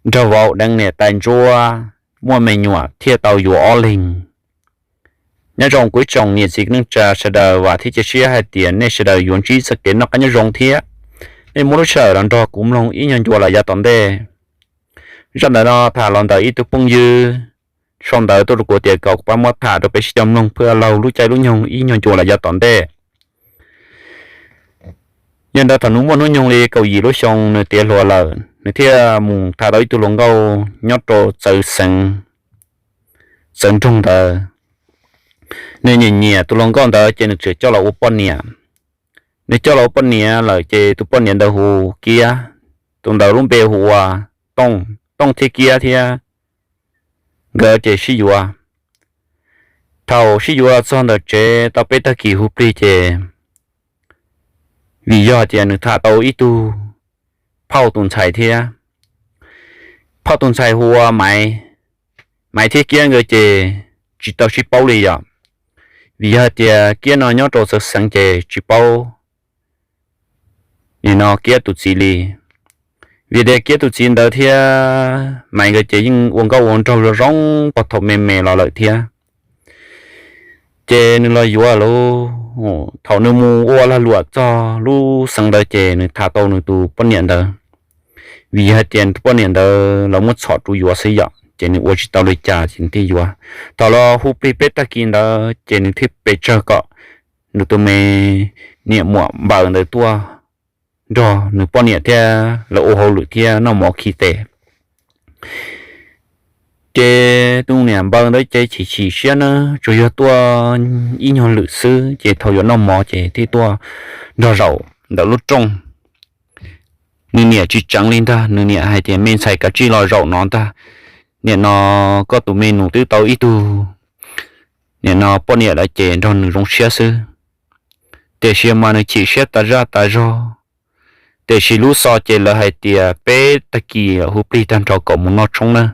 nrog vauv deev niam tais ntsuab, muaj me nyuam thiaj tau yuav ob leeg. Nyob zoo kuv ib tsoom niam txiv neej tsa sawv daws, vam thiab cia siab hais tias nej sawv daws yuav ntsib txoj kev noj qab nyob zoo thiab nej muab lub sij hawm los nrog kuv mloog ib nyuag ncua los yav tom ntej. Zaj ntawm no tham los ntawm ib tug phooj ywg sau ntawv tuaj rau kuv tias kom kuv pab muab tham rau peb sib coj mloog phaj laug lub caij lub nyoog ib nyuag ncua los yav tom ntej. Yog ntawd thaum nws muaj hnub nyoog li kaum yim lub xyoo nws tiav hluas lawm, nws thiaj mus tham tau ib tug hluas nkauj nyob rau txawv xeev, txawv nroog ntawd. Nws nyiam nyiam tus hluas nkauj ntawd ces nws txawm coj los ua poj niam. Nws coj los ua poj niam lawm ces tus poj niam ntawd hu Kiab, tus ntawd lub npe hu ua Tooj, Tooj thiab Kiab thiab nkawd ces sib yuav. Thaum sib yuav txog ntawm tsev tau peb tag kis hu plig ces vim yog tias nws tham tau ib tug phauj tus ntxhais thiab. Phauj tus ntxhais hu ua Maiv, Maiv thiab Kiab nkawd ces tsis tau sib paub li yom, vim yog tias Kiab no nyob rau txawv xeev ces tsis paub nim no Kiab tus txiv li. Vim tias Kiab tus txiv ntawd thiab Maiv nkawd ces yeej ua nkauj ua nraug zoo zoo pog thaum me me los lawm thiab. Ces nws los yuav lawm, thaum nws mus ua lag luam txog lub xeev ntawd ces nws tham tau nws tus poj niam ntawd. Vim yog hais tias nws tus poj niam ntawd lawv muab txhom rau yuav xwb yom, ces nws ua tsis tau li cas ces nws thiaj yuav. Thaum los hu plig peb tag kis ntawd ces nws thiaj pes tsawg kom nws tus me niam muam npaws ntawd tuaj nrog nws poj niam thiab lawv ua hauj lwm thiab noj mov khi tes. Ces tus niam npaws ntawd ces chim chim siab na, tsuas yog tuaj ib nyuag lwm xwb, ces thaum yuav noj mov ces thiaj tuaj nrog zaum ntawm lub rooj. Nws niam tsis tseev li ntag, nws niam hais tias, Me ntxhais, kav tsij los zaum no ntag. Nim no koj tus me nus twb tau ib tug nim no poj niam lawm ces nrog nws zoo siab xwb. Tiam sis mas nws chim siab tas zaj tas zog. Tiam sis lub xyoo ces lawv hais tias peb tag kis hu plig tag nrho kom mus noj tshoob na.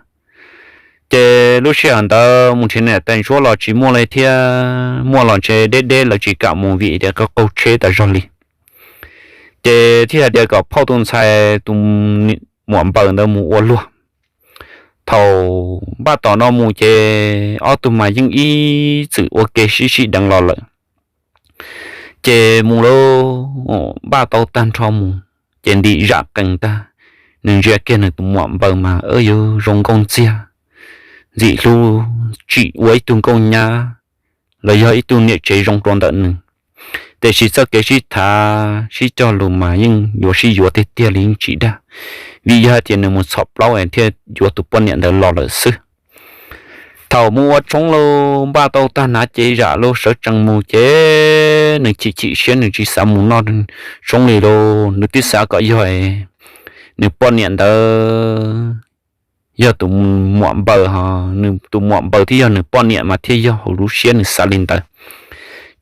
Ces lub sij hawm ntawd mus nrhiav niam tais ntsuab los tsis muaj li thiab, muaj los ntshe deb deb lawv tsis kam mus vim tias qaug qaug tsheb tas zog li. Ces thiaj hais tias kom phauj tus ntxhais tus muam npaws ntawd mus ua luag. Thaum npaj tom no mus ces ob tug mas yeej ib txwm ua ke sib sib deev los lawm. Ces mus lawm, npaj tau tag nrho mus, ces ntim zam qees tag, nws ntsia kiag nws tus muam npaws mas yuav zoo nkauj ntxiag, ntxim hlub, tsim ua ib tug nkauj nyab los yog ib tug niam tsev zoo rau ntawm nws. Tiam sis txoj kev sib tham sib cog lus mas yeej yuav sib yuav tiag tiag li yeej tsis dag, vim yog hais tias nws mus txhom plaub es thiaj yuav tus poj niam ntawd los lawm xwb. Thaum mus ua tshoob los npaj tau tag hnav cev zam los sawv tsees mus ces nws chim chim siab nws tsis xav mus noj tshoob li los nws twb xav kom yog nws poj niam ntawd yog tus muam npaws ho, nws tus muam npaws thiab yog nws poj niam mas thiaj yog hauv lub siab nws xav li ntawd.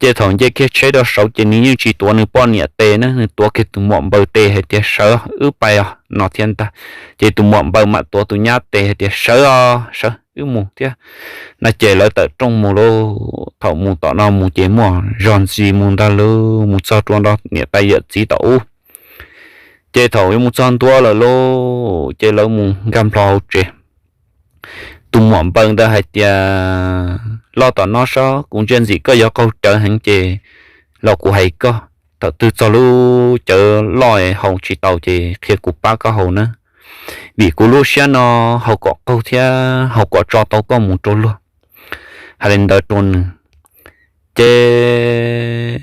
Ces thaum nce kiag tsheb rau saud ces nws yeej tsis tuav nws poj niam tes na, nws tuav kiag tus muam npaws tes hais tias, Sawv wb pais os, no thiab ntag. Ces tus muam npaws mam tuav tus nyab tes hais tias, Sawv os, sawv wb mus thiab. No ces lawv tawm rooj mus lauj. Thaum mus tom no mus ces muaj zog ntxis mus ntag lauj, mus txog rau nram niam tais yawm txiv tom ub. Ces thaum yuav mus txog ntua lawm lauj, ces lawv mus nkag nplho hauv tsev. Tus muam npaws ntawd hais tias, Los tom no saib, kuv ntsia ntxim koj yuav qaug cawv heev ces los kuv hais koj, thaum twg txog lub cawv loj haus tsis tau ces qhia kuv pab koj haus na, vim kuv lub siab no haus kom qaug thiab haus kom tso tau koj mus rau luag. Hais li ntawd rau nws, ces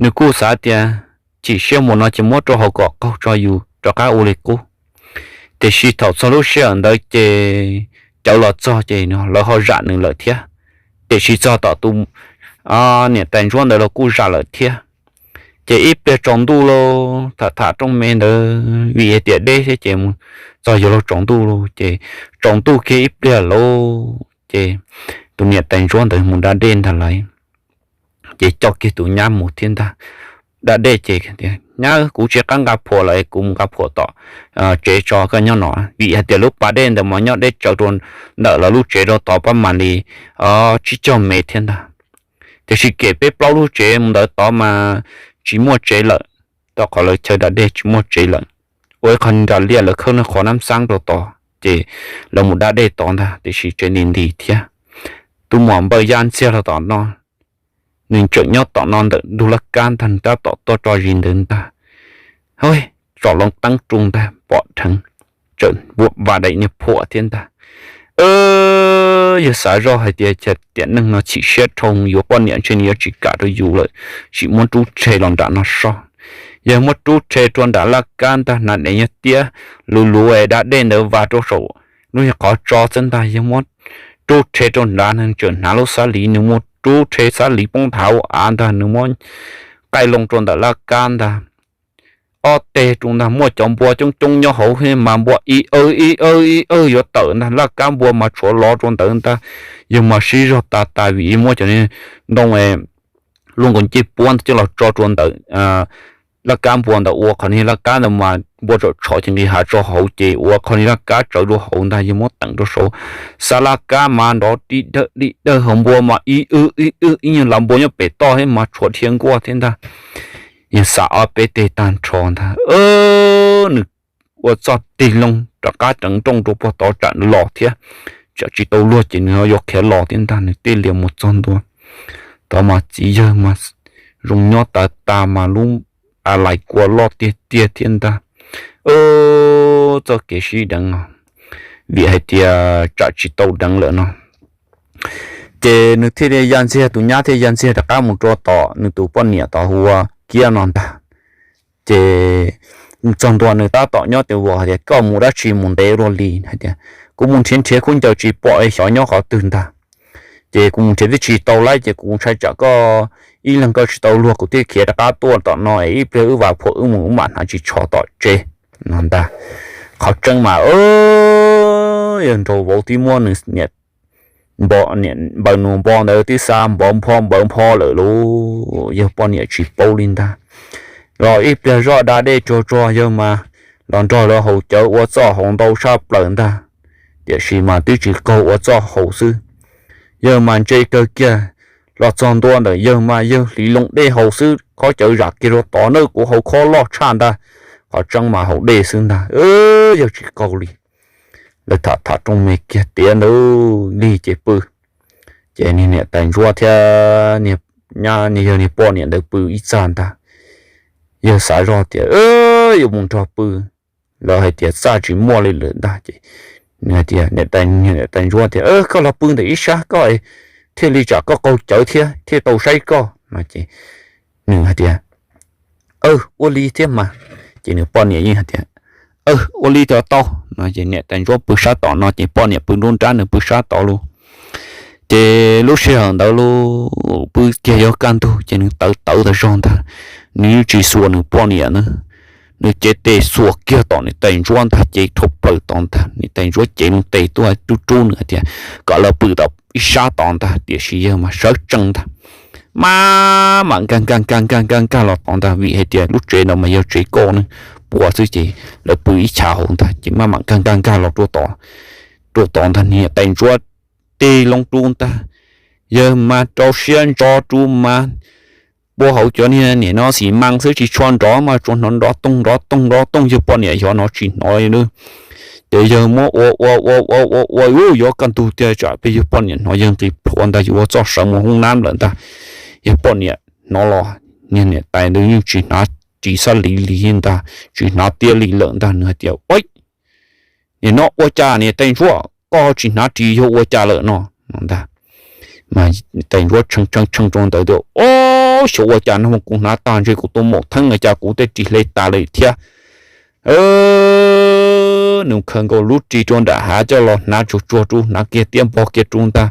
nws kuj xav tias, Chim siab mus no ces muab rau haus kom qaug tso yus rov qab ua li qub. Tiam sis thaum txog lub sij hawm ntawd ces cawv los txog ces lawv ho zam nws lawm thiab. Tiam sis txog tom tus niam tais ntsuab ntawd los kuj zam lawm thiab. Ces ib pliag tsaus ntuj los tham tham rooj me ntawd vim hais tias deb thiab ces mus txog yuav luag tsaus ntuj los ces tsaus ntuj kiag ib pliag lauj ces tus niam tais ntsuab ntawd mus da dej ntag lauj. Ces coj kiag tus nyab mus thiab ntag. Da dej ces, Nyab, kuv tsis qab nqa phuam lawm, kuv mus nqa phuam tom tsev tso, koj nyob no. Vim hais tias lub pas dej ntawd mas nyob deb tsawv rau ntawm lawv lub tsev rau tod pab mam li tsib caug mev thiab ntag. Tiam sis kem peb plaub lub tsev mus ntawd tod mas tsis muaj tsev lawm, rau qhov lawv chaw da dej tsis muaj tsev lawm. Ua ib qho nra liaj lawv khawb nws qhov nab xab rau tod. ces lawv mus da dej tod ntag, tiam sis tsev nti nti thiab. Tus muam npawg Yaj Ntxiag los tom no, nws tseem nyob tom no ntawm ntug laj kab ntag, nws tab tom tuaj tso zis ntawd ntag. Hwb, tsom loo teeb rau ntag pom dheev, tseem vam daim niag phuam thiab ntag. Yawg xav zoj hais tias tiam neeg no chim siab dhau, yuav poj niam ntshe nws yuav tsis kam rau yus lawm, tsis muab rub rhe los nram no soj. Yawg muab rub rhe rau nram laj kab ntag, hnav daim niag tiab luv luv da dej ntawd vas rau saum lub niag qhov tso xwb ntag. Yawg muab rub rhe rau nrad, nws tseem hnav lub xab liv, nws muab rub rhe xab liv poob nthav ua av ntag, nws muab qaij loo rau ntawm laj kab ntag. Ob teg rau ntag, muaj cov npua coob coob nyob hauv thiab mas npua ib awg ib awg ib awg yuav tawm ntag, laj kab npua mas tshuav lov rau ntawd ntag. Yawg mas sib zog tas tas vim muab cov ntoo luaj nkaus ncej puab ntawd coj los tso rau ntawm laj kab npua ntawd, ua qhov niag laj kab ntawd mas npua txawm tshov ces nqis hav tso hauv ces ua qhov niag laj kab tsawv rau hauv ntag. Yawg muab teem rau saud, xab laj kab mas nrov dib dawg dib dawg, hauv npua mas ib wb ib wb ib nyuag las npua nyob pem toj thiab mas tshuav dhia nkuaj thiab ntag. Yawg xav ob peb teg tag nrho ntag, nws ua txoj tig loo rov qab teev nrooj rau puag tod tsam los thiab, tsam tsis tau luag ces nws yuav khiav los thiab ntag. Nws tij lias mus txog ntua tod mas txiv yawg mas zoo nyob tas tas mas lub a lais kua loj tiag tiag thiab ntag. Txoj kev sib deev no vim hais tias tsam tsis tau deev lawm no. Ces nws thiaj li ya ntxiag, tus nyab thiaj ya ntxiag rov qab mus rau tom nws tus poj niam tod hu ua Kiab no ntag. Ces txog ntua nws tab tom nyob tes vos hais tias, koj mus dab tsi mus ntev luaj li? Hais tias, kuv mus nrhiav nrhiav khaub ncaws tsis pom xyov nyob qhov twg ntag. Ces kuv mus nrhiav twb tsis tau lawm ces kuv ntshai tsam koj ib leeg koj tsis tau luag, kuv thiaj khiav rov qab tuaj tom no es ib pliag wb vam phuam wb mus wb mam hnav ris tsho tom tsev no ntag. Qhov tseeb mas yawg nraug vauv twb muab nws niam npaws nus npo ntawd twb xa npov npho npawv npho lawm lauj, yawg poj niam tsis paub li ntag. Los ib pliag zoj da dej tsuag tsuag yawg mas los nrog lawv haus cawv ua txoj haus ntau tshaj plaws ntag, tiam sis mas twb tsis qaug ua txoj haus xwb. Yawg mas ntse kawg kiag, los txog ntua ntawm yawg mas yawg hliv loo dej haus xwb, khob cawv zam kiag rau tod na, kuv haus khob loj tshaj ntag, qhov tseeb mas haus dej xwb ntag, yawg tsis qaug li. Lawv tham tham rooj me kiag tiav ntawd lig ces pw. Ces niag niam tais ntsuab thiab niag yawg niag poj niam ntawd pw ib txaj ntag. Yawg xav zoj tias yuav mus nrog pw, lawv hais tias txaj tsis muaj li lawm ntag ces nws hais tias, niam tais ntsuab tias, koj los pw ntawm ib sab koj thiaj li tsam koj qaug cawv thiab thiaj tau saib koj no ces nws hais tias, ua li thiab mas. Ces nws poj niam yeej hais tias, ua li los tau no ces niam tais ntsuab pw sab tom no ces poj niam pw nruab nrab nws pw sab tod lauj. Ces lub sij hawm ntawd lauj pw kiag yuav kaj ntug ces nws tawv tawv tas zog ntag, nws yeej tsis xuas nws poj niam na. Nws cev tes xuas kiag tom niam tais ntsuab ntag, cev dhau plaws tod ntag, niam tais ntsuab cev loo tes tuaj rub rub nws hais tias kom lawv pw tom ib sab tod ntag, tiam sis yawg mas sawv tsees ntag, maj mam nkag nkag nkag nkag nkag nkag los tod ntag, vim hais tias lub tsev ntawd mas yog tsev kauj ne, pua xwb ces lawv pw ib chav hauv ntag, ces maj mam nkag nkag nkag los rau tod ntag, niam tais ntsuab tig loo rau ntag, yawg mas rau siab ntso rau mas pua hauv cov niag nim no xim mas xwb tsis tshua nrov mas tsuas hnov nrov toog nrov toog nrov toog, yawg poj niam xyov hnov tsis hnov li. Ces yawg muab ua ua ua ua ua ua yuav kaj ntug tiag tsam peb yawg poj niam hnov yawg nqis plhuav ntag, yuav ua txoj sawv mus hoob nab lawm ntag. Yawg poj niam hnov los niag niam tais ntawd yeej tsis hnav ris xab liv li ntag, tsis hnav tiab li lawm ntag, nws hais tias, nim no ua cas niam tais ntsuab koj tsis hnav ris yog ua cas lawm no no ntag. Mas niam tais ntsuab tshee tshee tshee rau ntawd tias, o, xyov ua cas no kuv hnav tag ntshe kuv tus maum theeb no cas kuv tej ris hle tas lawm thiab. Nws khaws nkaus lub ris rau nram hav coj los hnav tsuag tsuag rau, hnav kiag tiab npog kiag rau ntag.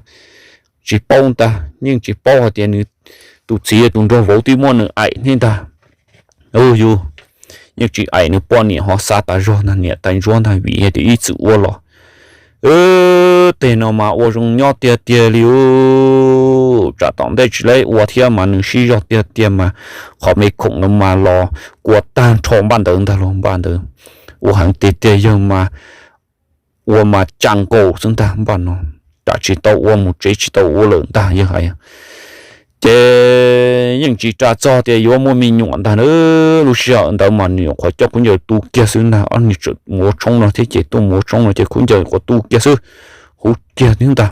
Tsis paub ntag, yeej tsis paub hais tias nws tus txiv tus nraug vauv twb muab nws aim thiab ntag. Yus yeej tsis aim nws poj niam ho xav tas zog ntag, niam tais ntsuab ntag, vim hais tias ib txwm ua los tej no mas ua zoo nyob tiag tiag li. Tsam tom ntej tsis laib ua thiab mas nws sib zog tiag tiag mas qhov me khoom no mas los kua tag nrho npaj ntawd ntag los npaj ntawd. Ua heev tiag tiag, yawg mas ua mas ca nkaus xwb ntag npaj no, tsam tsis tau ua mus tsev tsis tau ua lawm ntag yawg hais. Ces yeej tsis ras txog tias yuav muaj me nyuam ntag na. Lub sij hawm ntawd mas nws nyuam qhuav coj khaub ncaws tu kiag xwb ntag, ob niag tseem mus ua tshoob no thiab ces tuaj mus ua tshoob no ces khaub ncaws nyuam qhuav tu kiag xwb, huv kiag xwb ntag.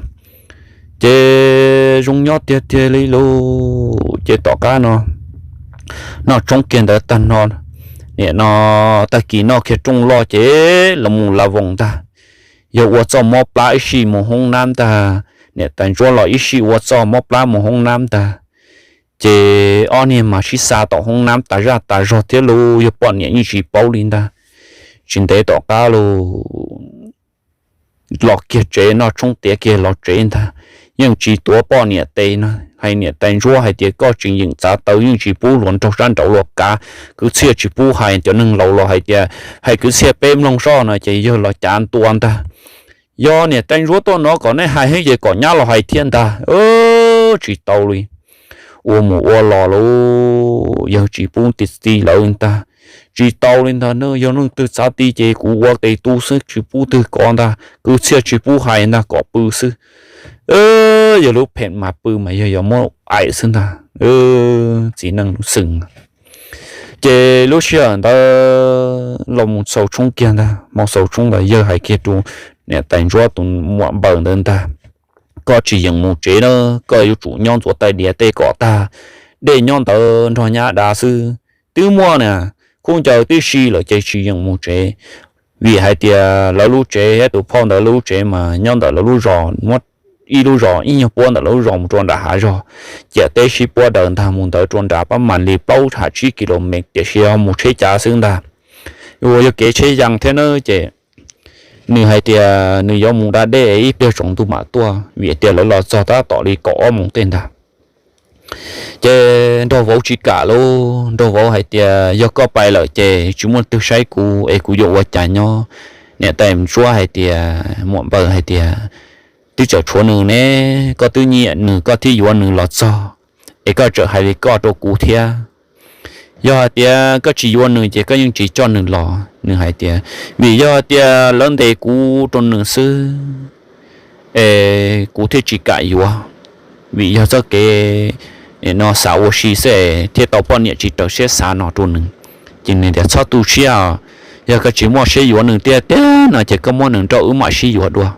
Ces zoo nyob tiag tiag li lauj. Ces tom qab no noj tshoob kiag ntawd tag no, nim no tag kis noj kiag rooj loj ces los mus la voos ntag. Yog ua txoj mob plab ib sij mus hoob nab ntag, niam tais ntsuab los ib sij ua txoj mob plab mus hoob nab ntag. Ces ob niag mas sib xa tom hoob nab tas zaj tas zog thiab lauj, yog poj niam yeej tsis paub li ntag. Tsis ntev tom qab los los kiag tsev, noj tshoob tiav kiag los tsev ntag, yeej tsis tuav poj niam tes no. Hais niam tais ntsuab hais tias koj tseem yeem txav taw, yeej tsis pub hluas nraug sab nraud los kav, kwv txhiaj tsis pub hais, cov neeg laus los hais tias hais kwv txhiaj peb mloog soj no ces yawg los cav ntua ntag. Yog niam tais ntsuab tuaj no kom nej hais thiab ces kom nyab los hais thiab ntag. Tsis tau li. Ua mus ua los lauj, yawg tsis pub tis ti lawv ntag. Tsis tau li ntag, yog leej twg txav ti ces kuv ua tes tu xwb, tsis pub twg kov ntag, kwv txhiaj tsis pub hais ntag, kom pw xwb. Yog lub phem mas pw mas yog yuav muab aim xwb ntag. Txiv neej lub xwm. Ces lub sij hawm ntawd los mus xaus tshoob kiag ntag, mus xaus tshoob ntawd yawg hais kiag rau niam tais ntsuab tus muam npaws ntawd ntag, koj tsis yeem mus tsev na, koj yuav tsum nyob ntxuav tais diav tej kom tag, dej nyob ntawd nrog nyab dav xwb. Twb muaj na, khaub ncaws twb si lawm ces tsis yeem mus tsev. Vim hais tias lawv lub tsev thiab tus phauj ntawd lub tsev mas nyob ntawm lawv lub zos, muab ib lub zos ib nyuag puab ntawm lawv lub zos mus rau nram hav zog, ciam teb sib puab daws ntag, mus ntawd rau nram pab mam li plaub ham tsib kilomev, tiam sis ho mus tsheb cav xwb ntag. Uas yog kev tsheb yas thiab na ces nws hais tias nws yuav mus da dej ib pliag tsaus ntuj mam tuaj, vim tias lawv los txog tab tom li kaum ob moos tej ntag. Ces nraug vauv tsis kam lauj, nraug vauv hais tias yog koj pais lawm ces tsis muaj twg saib kuv es kuv yuav ua cas nyob. Niam tais ntsuab hais tias, muam npaws hais tias, twb tseem tshuav nws ne, koj twb nyiam nws koj thiaj yuav nws los txog, es koj tseem hais li koj rau kuv thiab. Yog hais tias koj tsis yuav nws ces koj yeej tsis coj nws los. Nws hais tias, vim yog tias lawv ntes kuv rau nws xwb es kuv thiaj tsis kam yuav, vim yog txoj kev no xav ua si xwb thiaj tau poj niam tsis raws siab xav no rau nws. Ces nws tias txhob tu siab, yog koj tsis muaj siab yuav nws tiag tiag no ces koj muab nws nrauj wb mam sib yuav dua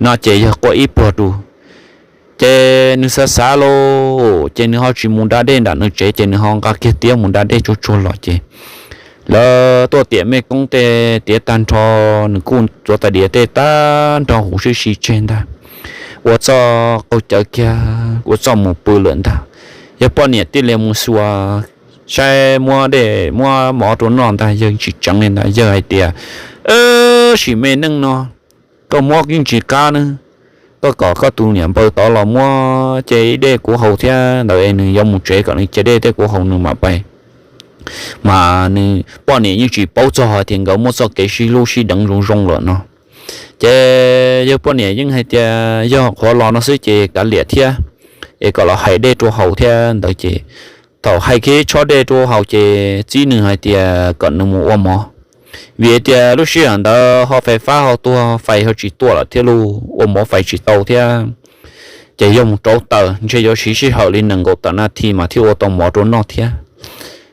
no ces yog quaj ib pluag rau. Ces nws xav xav lauj, ces nws ho tsis mus da dej nram nws tsev, ces nws ho nqa kiag tiab mus da dej tsuag tsuag los ces lawv tuaj tiam mej koob tej tiav tag nrho, nws kuj ntxuav tais diav tej tag nrho huv sib si tseg ntag, ua txoj qaug cawv kiag ua txoj mus pw lawm ntag. Yog poj niam thiaj li mus xyuas saib muab dej muab mov rau noj ntag, yawg tsis tseev li ntag, yawg hais tias, sim me neej no koj muab yeej tsis qab nab, koj kom koj tus niam npaws tod los muab ce ib dej kuv haus thiab ntawd es nws yuav mus tsev kom nws ce dej tej kuv haus nws mam pais. Mas nws poj niam yeej tsis paub txog hais tias nkawd muaj txoj kev sib hlub sib deev zoo zoo lawm no. Ces yawg poj niam yeej hais tias yog qhuav los no xwb ces kav liam thiab, es kom los hais dej rau haus thiab ntawd ces thaum hais kiag tshob dej rau haus ces txib nws hais tias kom nws mus ua mov, vim tias lub sij hawm ntawd ho fais fab ho tuag, fais ho tsis tuaj lawm thiab lauj, ua mov fais tsis tau thiab. Ces yog mus rauv taws ntshe yuav siv sij hawm li nees nkaum tawm nas this mas thiaj ua tau mov rau noj thiab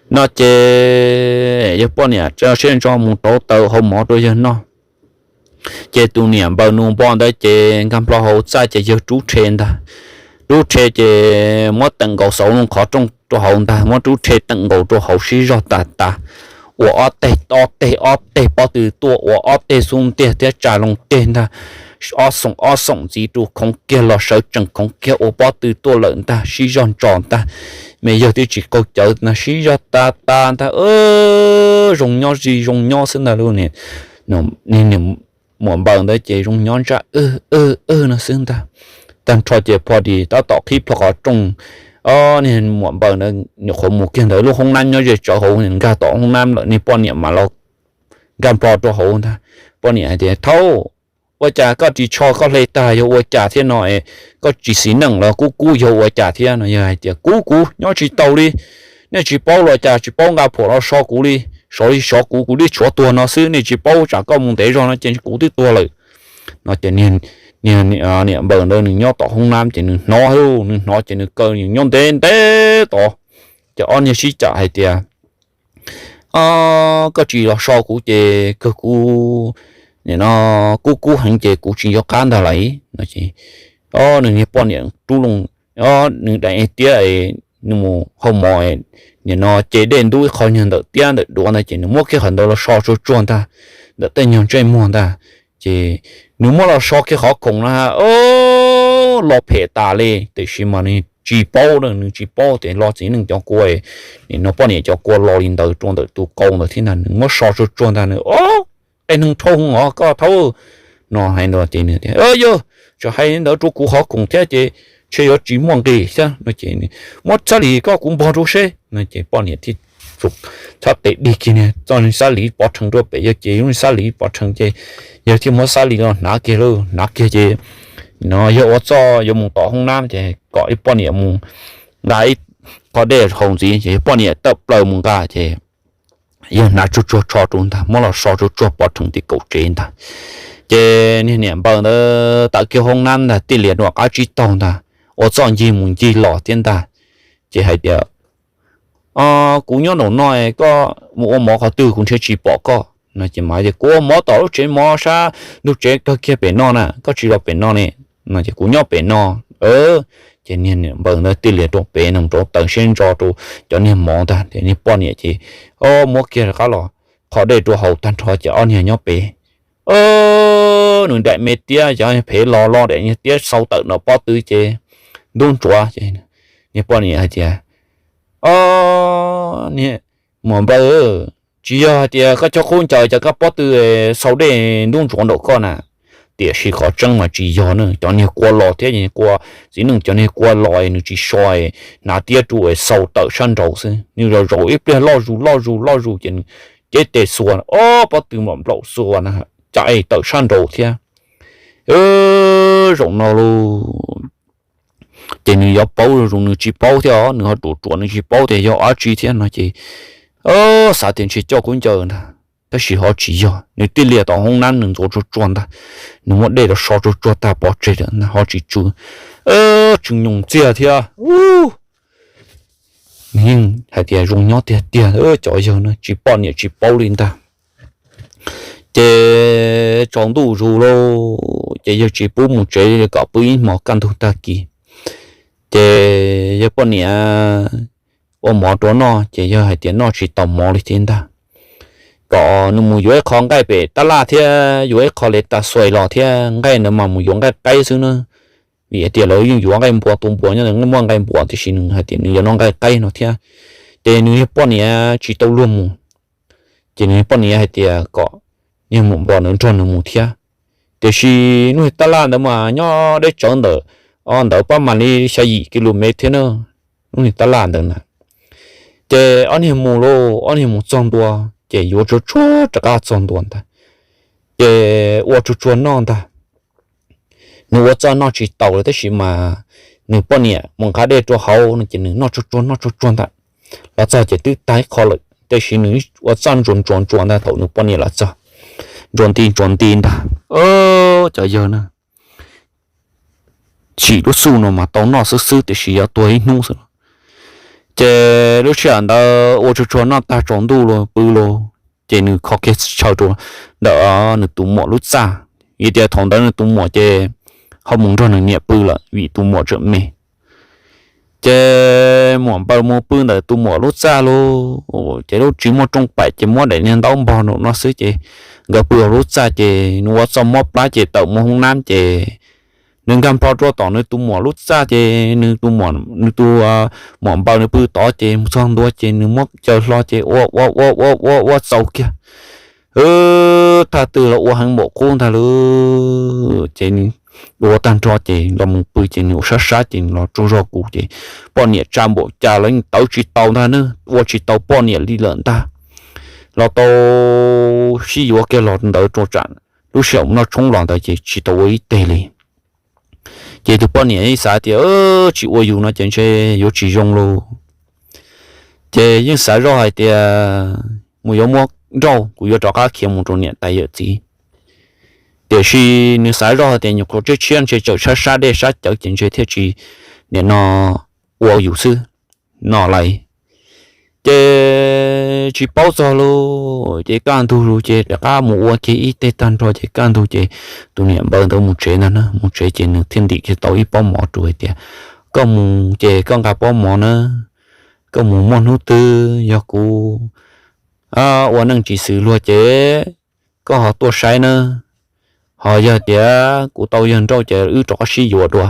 no ces yawg poj niam tso siab ntso mus rauv taws hau mov rau yawg noj. Ces tus niam npaws nus npo ntawd ces nkag nplo hauv txaj ces yawg rub rhe ntag. Rub rhe ces muab teem nkaus xauv loo qhov rooj rau hauv ntag, muab rub rhe teem nkaus rau hauv sib zog tas tas, ua ob teg ob teg ob teg pob tw tuaj, ua ob teg xub ntiag thiab tsa loo teg ntag, ob xoom ob xoom ntxiv rau khoov kiag los sawv tsees khoov kiag ua pob tw tuaj lawm ntag, sib zog ntso ntag. Me yawg twb tsis qaug cawv na, sib zog tas tas ntag, zoo nyob zis zoo nyob xwb ntag lauj. Muam npaws ntawd ces zoo nyob ntsaj wb wb no xwb ntag. Tag nrho ces pho dis tab tom qhib plho qhov rooj, ob niag muam npaws ntawd nyuam qhuav mus kiag ntawd lub hoob nab nyob ze tsawv hauv, nkag tom hoob nab lawm, niag poj niam mam los nkag nplo rau hauv ntag. Poj niam hais tias, thaub, ua cas koj ris tsho koj hle tag yog ua cas thiab no es koj tsis xis neej los kub kub yog ua cas thiab no? Yawg hais tias, kub kuv nyob tsis tau li, nej tsis paub los cas tsis paub nqa phuam los so kuv li, so li so kuv, kuv twb tshuav tuag no xwb, nej tsis paub tsam koj mus ntev zog no ces kuv twb tuag lawm no ces niag niam npawg ntawd nws nyob tom hoob nab ces nws hnov, nws hnov ces nws kaw nws nyob ntev ntev tod. Ces ob niag sib cav hais tias, koj tsis los so kuv ces kawg kuv nim no kub kub heev ces kuv tsis nco qab ntag lauj. Nws niag poj niam rub loo, nws daim tiab, nws mus hau mov, nim no ces dej ntub ib qho nyuag ntawm tiab ntawm duav ntag ces nws muab kiag qhov ntawd los so tsuag tsuag ntag, ntawm tej nyuag ntsej muag ntag. Ces nws muab los so kiag qhov khoom no, o, los phem tas li, tiam sis mas nws tsis paub, nws tsis paub tias los txiv neej cov kua, nim no poj niam cov kua los li ntawd rau ntawm tus qau ntawd thiab ntag. Nws muab so tsuag tsuag ntag, nws, o, qe neeg dhau os koj thaub no hais ntawd ces nws tias, yog tseem hais li ntawd rau kuv qhov khoom thiab ces ntshe yuav tsis muaj nqis thiab no ces muab xab lis koj kuv npog rau seb no ces poj niam thiaj txhob tes dig kiag niag txoj xab lis pov rhees rau pem, yog ces lub xab lis pov rhees ces yawg thiaj muab xab lis los hnav kiag, hnav kiag ces no yawg ua txuj yuav mus tom hoob nab ces kom ib poj niam mus nqa ib qho dej haus ntxiv ces yawg poj niam tawm plaws mus nqa ces yawg hnav tsuag tsuag tsho rau ntag, muab los so tsuag tsuag pov rhees tim kaum tsev ntag. Ces niag niam npawg ntawd tawm kiag hoob nab ntag, tij lias rau qab tsib taug ntag, ua txuj ncig mus ncig los thiab ntag. Ces hais tias, kuv nyob nraum no, koj mus ua mov qhov twg kuv nrhiav tsis pom koj no ces mas tias kuv ua mov tom lub tsev mov sab ntug tsev kawg kiag pem no na, koj tsis los pem no ne no ces kuv nyob pem no. Ces niag niam npawg ntawd tij lias rau pem no rau taws siab ntso rau cov niag mov ntag ces niag poj niam ces, o, muab kiag rov qab los, qho dej rau haus tag nrho ces ob niag nyob pem. Nws daim me tiab cov phem los los daim niag tiab xau tawm no pob tw ces ntub ntsuav ces niag poj niam hais tias, o, niag muam npawg, tsis yog hais tias koj cov qub ncaws cov kab pob tw xau dej ntub ntsuav nraum koj na. Tiam sis qhov tseeb mas tsis yog na, cov niag kua los thiab, kua txiv neej cov niag kua los nws tsis so, hnav tiab rau xau tawm sab nraud xwb, nws zaum zaum ib pliag loj zus loj zus loj zus ces nws cev tes xuas, o, pob tw mam nplaum xuas na, cas tawm sab nraud thiab. Zaum no lauj, ces nws yuav paub zoo nws tsis paub thiab, nws ho ruam ruam nws tsis paub tias yog dab tsi thiab no ces xav tias ntshe coj khaub ncaws ntag, tab sis ho tsis yog, nws tij lias tom hoob nab nws ntxuav tsuag tsuag ntag, nws muab dej los so tsuag tsuag tag pov tseg lawm ntag, ho tsis tsw, tsw nyoos ntxiag thiab. Nws yeej hais tias zoo nyob tiag tiag, cov yawg no tsis poj niam tsis paub li ntag. Ces tsaus ntuj zus lauj, ces yawg tsis pub mus tsev li kom pw ib hmos kaj ntug tag kis. Ces yawg poj niam ua mov rau noj ces yawg hais tias noj tsis tau mov li thiab ntag, kom nws mus yuav ib qho nqaij pem tab laj thiab yuav ib qho le tas xuais los thiab, nqaij ntawd mas mus yuav nqaij qaib xwb na, vim hais tias lawv yeej yuav nqaij npua, tua npua nyob ntawd muaj nqaij npua, tiam sis nws hais tias nws yuav noj nqaij qaib no thiab. Ces nws poj niam tsis tau luag mus, ces nws poj niam hais tias kom niag muam npawg ntawd nrog nws mus thiab. Tiam sis lub niag tab laj ntawd mas nyob deb tsawv ntawm, o, ntawd pab mam li xya yim ki lu mev thiab na, lub niag tab laj ntawd na. Ces ob niag mus lauj, ob niag mus txog ntua, ces yuav tsuag tsuag rov qab txog ntua ntag, ces ua tsuag tsuag noj ntag. Nws ua txuj noj tsis taus lawm tab sis mas nws poj niam mus nqa dej rau hauv no ces nws noj tsuag tsuag noj tsuag tsuag ntag. Los txog ces twb tag ib qho lawm tab sis nws ua txuj ntsuas ntsuas ntsuas ntag thaum nws poj niam los txog, ntsuas nti ntsuas nti ntag. Cov yawg na, tsim lub xuj no mas tau noj xwb xwb tiam sis yuav tuag ib hnub xwb no. Ces lub sij hawm ntawd ua tsuag tsuag noj tag tsaus ntuj los pw los, ces nws kho kiag chaw rau ntawm nws tus muam lub txaj, vim tias thaum ntawd nws tus muam ces ho mus nrog nws niam pw lawm vim tus muam tseem me. Ces muam npawg mus pw ntawm tus muam lub txaj lauj, ces lub tsis muaj rooj paim ces muab daim niag ntaub npog nraum no xwb ces nkawd pw hauv lub txaj ces nws ua txuj mob plab ces tawm mus hoob nab ces nws nkag nplho rau tom nws tus muam lub txaj ces nws tus, nws tus muam npawg nws pw tod ces mus txog ntua ces nws muab caws hlo ces ua ua ua ua ua ua txaus kiag. Thaj twg los ua heev npaum qub ntag lauj. Ces nws ua tag nrho ces los mus pw ces nws ua sab sab ces nws los tsaug zog kuv ces poj niam tsa npaum cas los yeej tawv tsis tau ntag na, ua tsis tau poj niam li lawm ntag. Los tau sib yuav kiag los ntawd rau tsam lub sij hawm noj tshoob los ntawd ces tsis tau ua ib teg li. Ces tus poj niam yeej xav tias tsis ua yus no ces ntshe yuav tsis zoo lauj. Ces yeej xav zoj hais tias mus yuav muab nrauj kuv yuav rov qab khiav mus rau niam tais yawm txiv. Tiam sis nws xav zoj tias nyuam qhuav tshiab tshiab ntshe tseem sab sab dej sab cawv ces ntshe thiaj tsis nim no ua yus xwb no lais. Ces tsis paub txog lus ces kaj ntug lus ces rov qab mus ua kiag ib teg tag nrho ces kaj ntug ces tus niam npaws ntawd mus tsev ntag na, mus tsev ces nws thiaj ntim kiag tau ib pob mov rau hais tias, koj mus ces koj nqa pob mov na, koj mus muaj hnub twg yog kuv ua neej tsis xws luag ces koj ho tuaj saib na, ho yog tias kuv tau yawg nrauj ces wb rov qab sib yuav dua.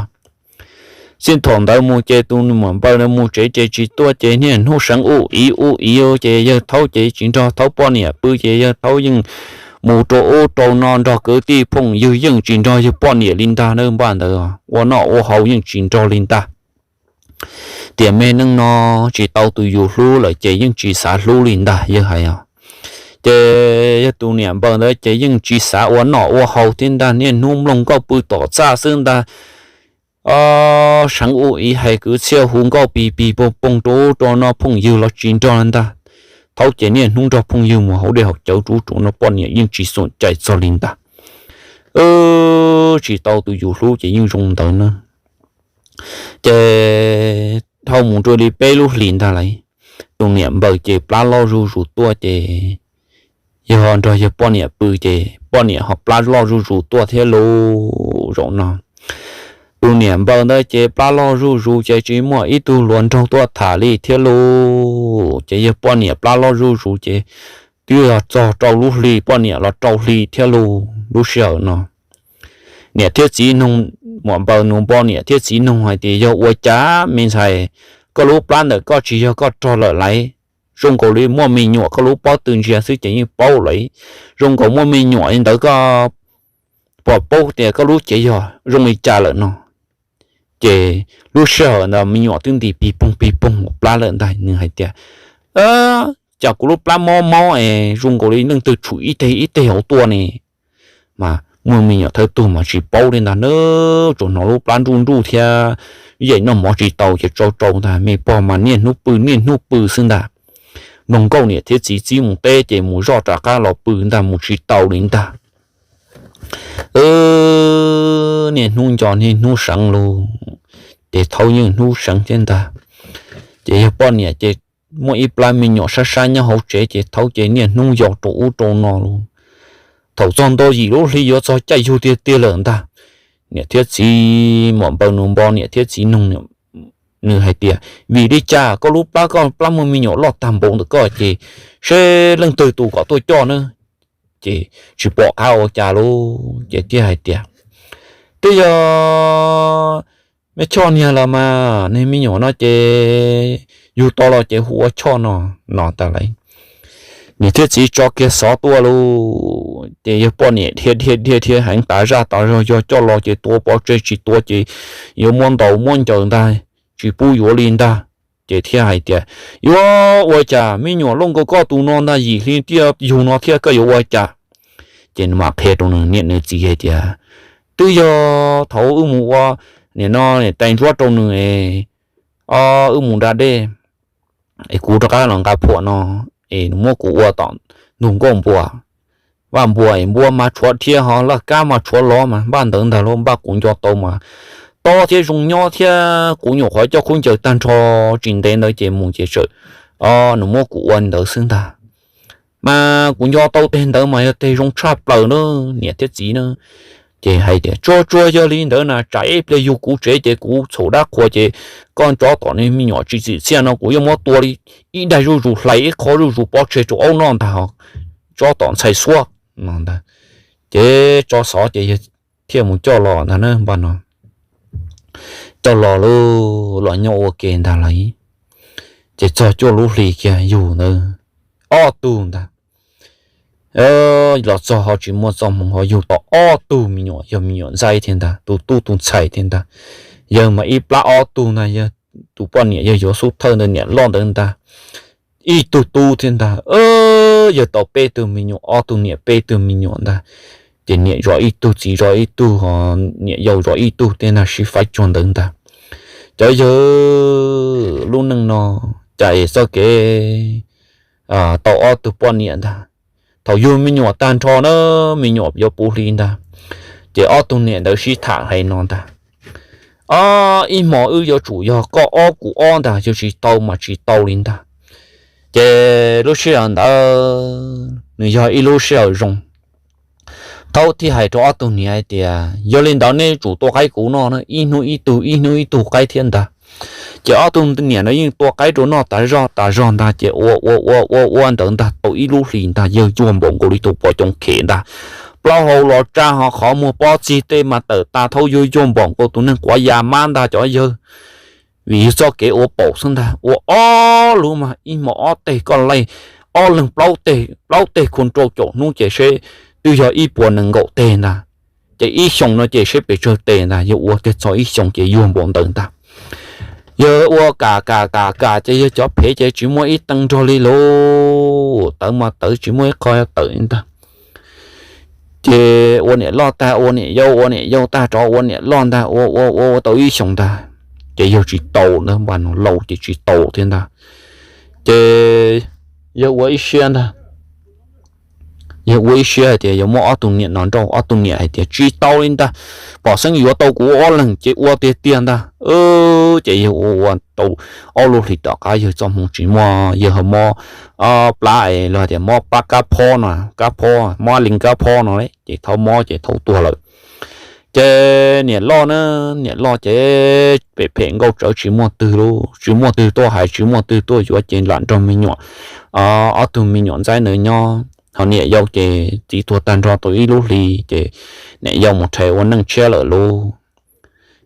Txij thaum ntawd mus ces tus niam npaws ntawd mus tsev ces tsis tuaj ces niaj hnub seev ub iv ub iv ces yawg Thaub ces tsis nrog Thaub poj niam pw ces yawg Thaub yeej mus rau ub rau no nrog kwv tij phooj ywg, yeej tsis nrog yawg poj niam li ntag na. Npaum ntawd ua noj ua haus yeej tsis nrog li ntag. Tiam me neej no tsis tau tus yus hlub lawm ces yeej tsis xav hlub li ntag yawg hais os. Ces yog tus niam npaws ntawd ces yeej tsis xav ua noj ua haus thiab ntag, niaj hnub mloog nkauj pw tom txaj xwb ntag. Seev ub iv hais kwv txhiaj hu nkauj pig pig poog poog rau ub rau no phooj ywg los tsis nrog ntag. Thaub ces niaj hnub nrog phooj ywg mus hauv dej hauv cawv rau ub rau no, poj niam yeej tsis xum cai txog li ntag. Tsis tau tus yus hlub ces yeej zoo ntawd na. Ces dhau mus rau li peb lub hlis ntag lais, tus niam npaws ces plab loj zuj zus tuaj ces yog nrog yawg poj niam pw ces poj niam ho plab loj zuj zus tuaj thiab lauj. Zaum no tus niam npaws ntawd ces plab loj zuj zus ces tsis muaj ib tug hluas nraug tuaj tham li thiab lauj. Ces yawg poj niam plab loj zuj zus ces twb yog txog rau lub hli poj niam los rau hli thiab lauj. Lub sij hawm no niam thiab txiv nug, muam npaws nus npo niam thiab txiv nug hais tias, yog ua cas me ntxhais, koj lub plab ntawm koj tsis yog koj rog lawm lais? Zoo nkaus li muaj me nyuam, koj lub pob tw ntsia xwb ces yeej paub lawm. Zoo nkaus muaj me nyuam li ntawd, koj pom paub tias koj lub cev yog zoo li cas lawm no. Ces lub sij hawm ntawd me nyuam twb nti pig poog pig poog mus plab lawm ntag. Nws hais tias, cas kuv lub plab mob mob es zoo nkaus li leej twg tshum ib teg ib teg hauv tuaj ne? Mas muaj me nyuam thawj tug mas tsis paub li ntag na, tsuas hnov lub plab nruj nruj thiab yeej noj mov tsis tau ces tsau tsau ntag. Me pog mas niaj hnub pw niaj hnub pw xwb ntag. Mloog nkauj niam thiab txiv txib mus teb ces mus zoj rov qab los pw ntag, mus tsis tau li ntag. Niaj hnub nco niaj hnub seev lauj, ces thaub yeej hnub seev thiab ntag. Ces yog poj niam ces muaj ib plab me nyuam sab sab nyob hauv tsev ces thaub ces niaj hnub yos rau ub rau no lauj. Thaum txog nto yim lub hli yuav txog caij yug tiag tiag lawm ntag, niam thiab txiv, muam npaws nus npo niam thiab txiv nug, nws hais tias, vim li cas koj lub plab, koj plab muaj me nyuam loj tag npaum ntawm koj ces seb leej twg tus kom tuaj coj na. Ces tsis pom qab ua cas lauj, ces thiaj hais tias, twb yog me choj niag los mas, niag me nyuam no ces yug tau los ces hu ua choj no, no tas lawm. Niam thiab txiv tso kiag xov tuaj lauj, ces yog poj niam dhia dhia dhia dhia heev tas zaj tas zog, yog coj los ces tua pov tseg, tsis tua ces yuav muab ntaus muab ncaws ntag, tsis pub yuav li ntag. Ces thiaj hais tias, yuav ua cas, me nyuam loj nkaus koj tus no ntag, yim hli tiaj yug no thiab koj yuav ua cas? Ces nws mam qhia rau nws niam nws txiv hais tias, twb yog thaum wb mus ua, nim no niam tais ntsuab rau nws es, o, wb mus da dej es kuv rov qab los nqa phuam no es nws muab kuv ua tom ntug nkauj npua, vaj npua es npua mas tshuav dhia ho laj kab mas tshuav lov mas npaj ntawd ntag lauj, npaj kuv nco tau mas tob thiab zoo nyob thiab kuv nyuam qhuav coj khaub ncaws tag nrho, tsis ntev ntawd ces mus ces tsawm, o, nws muab kuv ua ntawd xwb ntag. Mas kuv nco tau teg ntawd mas yog teg zoo tshaj plaws na, niam thiab txiv na. Ces hais tias, tsuag tsuag yog li ntawd na, tsam ib pliag yug kuv tsev ces kuv txhaum dab qhuas ces koj tsov tom niag me nyuam tsis txim txiaj no kuv yuav muab tua li ib daig zuj zus, hlais ib qho zuj zus, pov tseg rau aub noj ntag, tsov tom ntxhais xuab no ntag. Ces tso xov ces yawg thiaj mus coj los ntag na, npaj no coj los lauj, los nyob ua ke ntag lauj. Ces txog cuaj lub hli kiag yug ntawd ob tug ntag. Los txog ho tsis muaj txoj hmoov ho yug tau ob tug me nyuam, yog me nyuam ntxaib thiab ntag, tus tub tus ntxhais thiab ntag. Yawg mas ib plab ob tug ntag, yog tus poj niam yog yuav xub thawj ntawd niam loj ntawd ntag, ib tug tub thiab ntag. Yawg tau peb tug me nyuam, ob tug niam peb tug me nyuam ntag. Ces niam zov ib tug, txiv zov ib tug, ho niam yau zov ib tug thiab ntag, sib faib cuag ntawd ntag. Cov yawg, lub neej no cas es txoj kev tau ob tug poj niam ntag. Thaum yug me nyuam tag nrho na, me nyuam yuav puv hli ntag, Ces ob tug niam ntawd sib tham hais no ntag, o, ib hmo wb yuav tsum yog koj ob kuv ob ntag, yog tsis tau mas tsis tau li ntag. Ces lub sij hawm ntawd nws yog ib lub sij hawm zoo. Thaub thiaj hais rau ob tug niam hais tias, yog li ntawd nej tsum tua qaib kuv noj na, ib hnub ib tug, ib hnub ib tug qaib thiab ntag. Ces ob tug niam no yeej tua qaib rau noj tas zog tas zog ntag, ces ua ua ua ua ua ntawd ntag tau ib lub hlis ntag, yawg yuag npaum nkaus li tus pos coom khem ntag. Plaub hau los tsa ho qhov muag pob txig tej mas tawm tas, thaub yuag yuag npaum nkaus tus neeg quav ya mab ntag cov yawg. Vim yog txoj kev ua paum xwb ntag, ua ob lub mas ib hmo ob teg koj laij, ob leeg plaub teg, plaub teg khu rau caum hnub ces seb twb yog ib puas nees nkaum teg ntag. Ces ib xyoos no ces seb pes tsawg teg ntag, yawg ua kiag txog ib xyoos ces yuag npaum ntawd ntag. Yawg ua kam kam kam kam ces yawg cov phev ces tsis muaj ib tee nrog li lauj, tawv mas tawv tsis muaj ib qho tawm li ntag. Ces ua niam loj tag ua niam yau, ua niam yau tag rov ua niam loj ntag, ua ua ua ua tau ib xyoos ntag, ces yawg tsis tau ntag, npaj no laus ces tsis tau thiab ntag. Ces yawg ua ib siab ntag, yawg ua ib siab hais tias yuav muab ob tug niam no nrauj, ob tug niam hais tias tsis tau li ntag, pom xeeb yuav tau kuv ua ob leeg ces ua tiag tiag ntag. Ces yawg ua ua tau ob lub hlis tom qab yawg txoj hmoo tsis muaj, yawg ho mob plab es luag tias mob plab kab phob no, kab phob, mob li kab phob no, ces thaub mob ces thaub tuag lawm. Ces niam loj na, niam loj ces pem phem nkauj tsawv tsis muaj twg lauj, tsis muaj twg tuaj hais, tsis muaj twg tuaj yuav ces lam nrog me nyuam, ob tug me nyuam ntxaib ntawd nyob. Ho niam yau ces txiv tuag tag nrho tau ib lub hli ces niam yau mus rhais ua neej tshiab lawm lauj.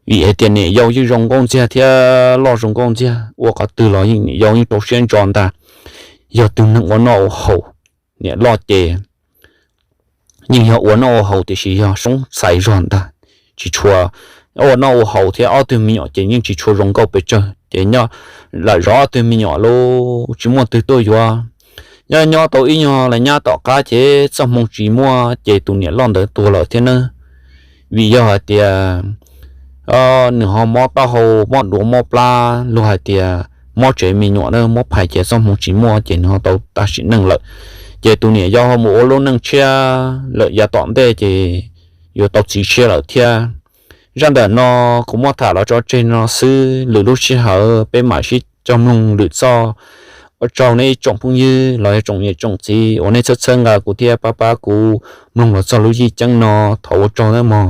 Vim hais tias niam yau yeej zoo nkauj ntxiag thiab loj zoo nkauj ntxiag, ua qhov twg los yeej niam yau yeej rau siab ntso ntag. Yog tus neeg ua noj ua haus, niam loj ces yeej yog ua noj ua haus tiam sis yog soob xais zog ntag, tsis tshua ua noj ua haus thiab ob tug me nyuam ces yeej tsis tshua zoo nkauj pes tsawg ces nyob lam zov ob tug me nyuam lauj, tsis muaj twg tuaj yuav. Nyob nyob tau ib nyuag lawm nyab tom qab ces txoj hmoo tsis muaj ces tus niam loj ntawd tuag lawm thiab nawb. Vim yog hais tias nws ho mob taub hau, mob duav, mob plab, luag hais tias mob tsev me nyuam na, mob phais ces txoj hmoo tsis muaj ces nws ho tau tag sim neej lawm. Ces tus niam yau ho mus ua lub neej tshiab lawm, yav tom ntej ces yuav tau txiv tshiab lawm thiab. Zaj ntawm no kuv muab tham los tso tseg no xwb, lwm lub sij hawm peb mam sib cog mloog lwm txoj. Ua tsaug nej ib tsoom phooj ywg los yog tsoom niam tsoom txiv uas nej txhawb txhawb nqa kuv thiab pab pab kuv mloog los txog lub zim ceeb no, thov ua tsaug nawb mog.